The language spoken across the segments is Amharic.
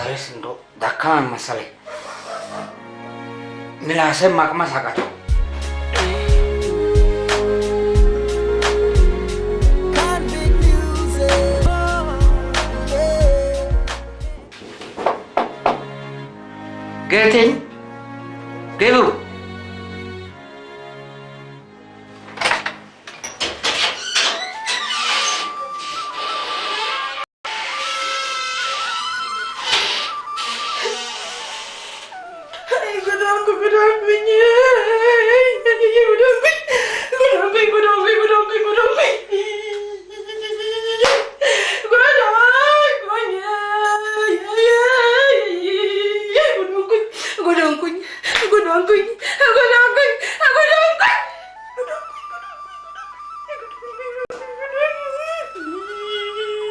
ዛሬስ እንደው ደከመኝ መሰለኝ። ምላሴን ማቅመስ አቃተው። ጌቴን ግቡ።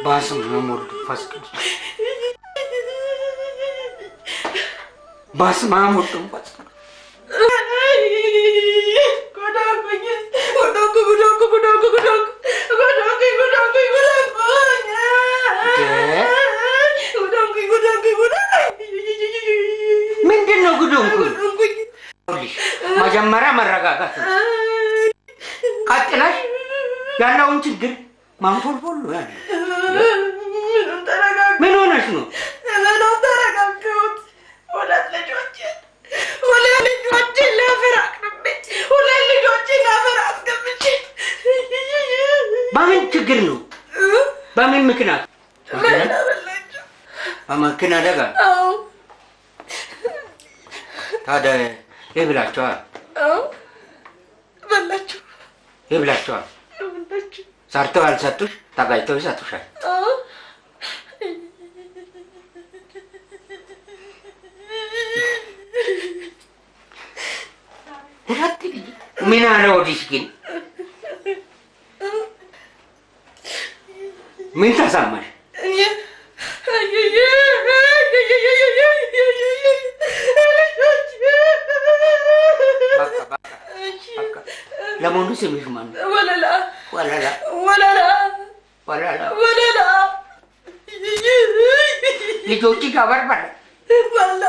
በስመ አብ ወወልድ ወመንፈስ ቅዱስ። በስመ አብ ወወልድ ወመንፈስ ቅዱስ። ምንድን ነው ጉዶንኩኝ? መጀመሪያ መረጋጋት ነው። ቀጥለሽ ያለውን ችግር ማንፎልፎል ነው ያለው። ምን ሆነሽ ነው? ምንም ተረጋጋሁት። ሁለት ልጆችን ለአፈር አቅርቤ ሁለት ልጆችን ለአፈር አስገብቼ። በምን ችግር ነው? በምን ምክንያት? በመኪና አደጋ። አዎ። ታዲያ ይብላቸዋል። አዎ፣ በላችሁ። ይብላቸዋል። በላችሁ። ሰርተው ያልሰጡሽ ተጋጭተው ይሰጡሻል። አዎ። ሁለት ልጅ ምን አለ ወዲሽ ግን ምን ተሰማሽ? በቃ በቃ በቃ። ለመሆኑ ስምሽ ማን ነው? ወለላ። ወለላ። ወለላ። ወለላ። ወለላ። ልጆች ጋር በርበሬ በላ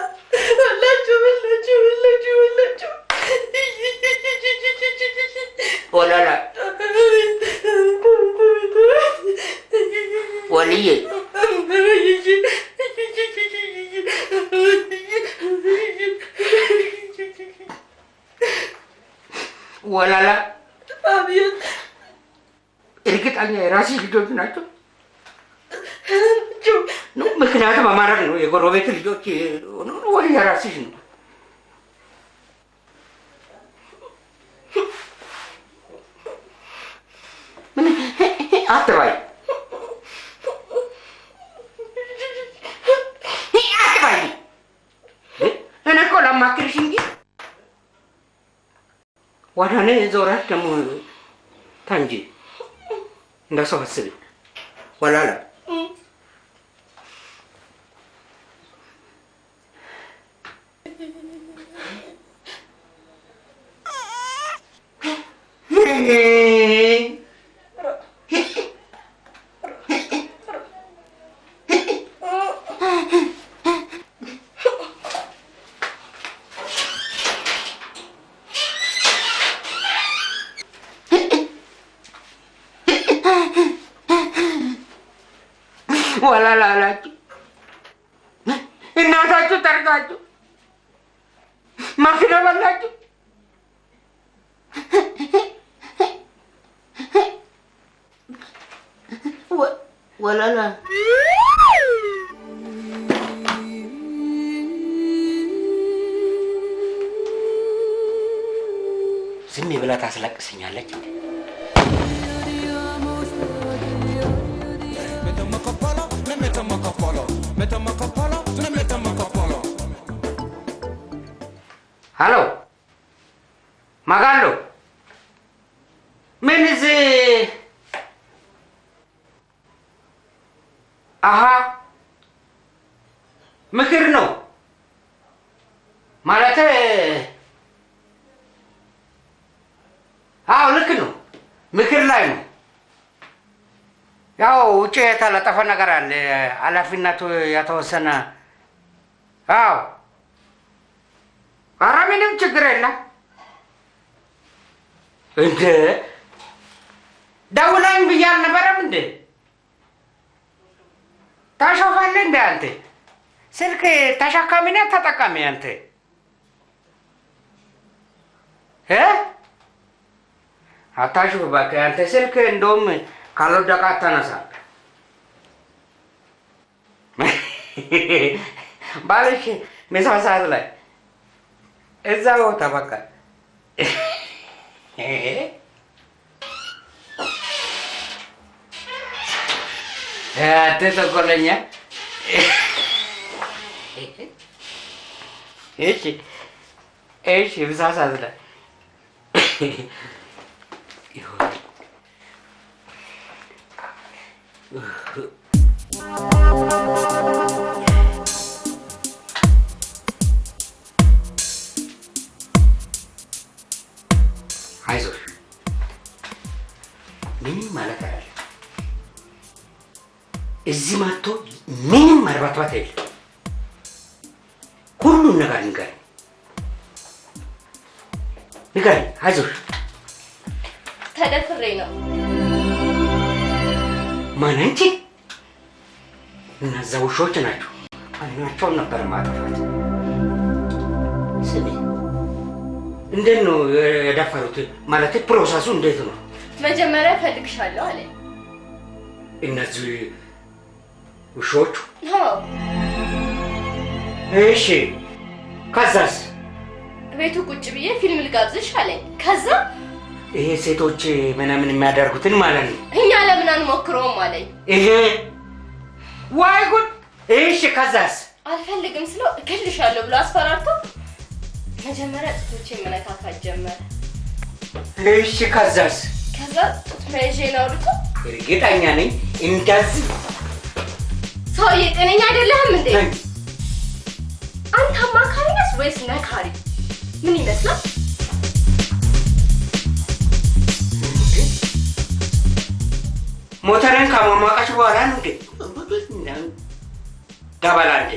በላችሁ በላችሁ በላችሁ በላችሁ። ወለላ ወልዬ ወለላ። አቤት። እርግጠኛ የራስሽ ልጆች ናቸው? ነው ምክንያት በማድረግ ነው የጎረቤት ልጆች ሆኖ ነው ወይ የራስሽ ነው? ምን አትባይ አትባይ። እኔ እኮ ላማክርሽ እንጂ ወደ እኔ ዞረሽ ደግሞ ታንጂ እንደ ሰው አስቢ። ወላላ ወላላ አላችሁ፣ እናታችሁ ጠርጋችሁ ማኪና በላችሁ። ወላላ ዝም ብላ ታስለቅስኛለች። ሀሎ ማጋሎ፣ ምን እዚህ? አሀ ምክር ነው ማለት? አዎ ልክ ነው። ምክር ላይ ነው። ያው ውጭ የተለጠፈ ነገር አለ። ኃላፊነቱ የተወሰነ አዎ፣ ኧረ ምንም ችግር የለም። እንደ ደውለኝ ብዬ አልነበረም እንዴ? ታሾፋለህ እንደ አንተ? ስልክ ተሸካሚ ነህ ተጠቃሚ አንተ እ አታሹፍ እባክህ አንተ። ስልክ እንደውም ካልወደቀ አታነሳም። ባልሽ ምሳ ሰዓት ላይ እዛ ቦታ በቃ። አንተ ተንኮለኛ። እሺ እሺ፣ ምሳ ሰዓት ላይ። አይዞሽ፣ ምንም ማለት አይደለም። እዚህ መጥቶ ምንም መርባትባት የለም። ሁሉን ነገር ንገሪኝ፣ ንገሪኝ። አይዞሽ። ተደፍሬ ነው። ማን? አንቺ? እነዛ ውሾች ናቸው። አይናቸውን ነበር ማጥፋት። ስሚ፣ እንዴት ነው የደፈሩት? ማለት process ኡ እንዴት ነው? መጀመሪያ እፈልግሻለሁ አለኝ። እነዚህ ውሾቹ? አዎ። እሺ፣ ከዛስ? ቤቱ ቁጭ ብዬ ፊልም ልጋብዝሽ አለኝ። ከዛ ይሄ ሴቶች ምናምን የሚያደርጉትን ማለት ነው። እኛ ለምን አንሞክረውም አለኝ። ይሄ ዋይ ጉድ! እሺ፣ ከዛስ? አልፈልግም ስለው እገልሻለሁ ብሎ አስፈራርቶ መጀመሪያ ጡቶቼን መነካካት ጀመረ። እሺ፣ ከዛስ? ከዛ ጡት መያዣዬን አውልቆ እርግጠኛ ነኝ እንደዚህ። ሰውዬ ጤነኛ አይደለህም እንዴ? አንተ አማካሪ ነህ ወይስ መካሪ? ምን ይመስላል? ሞተርን ከማሟቃች በኋላ ነው እንዴ? ገበላ እንዴ?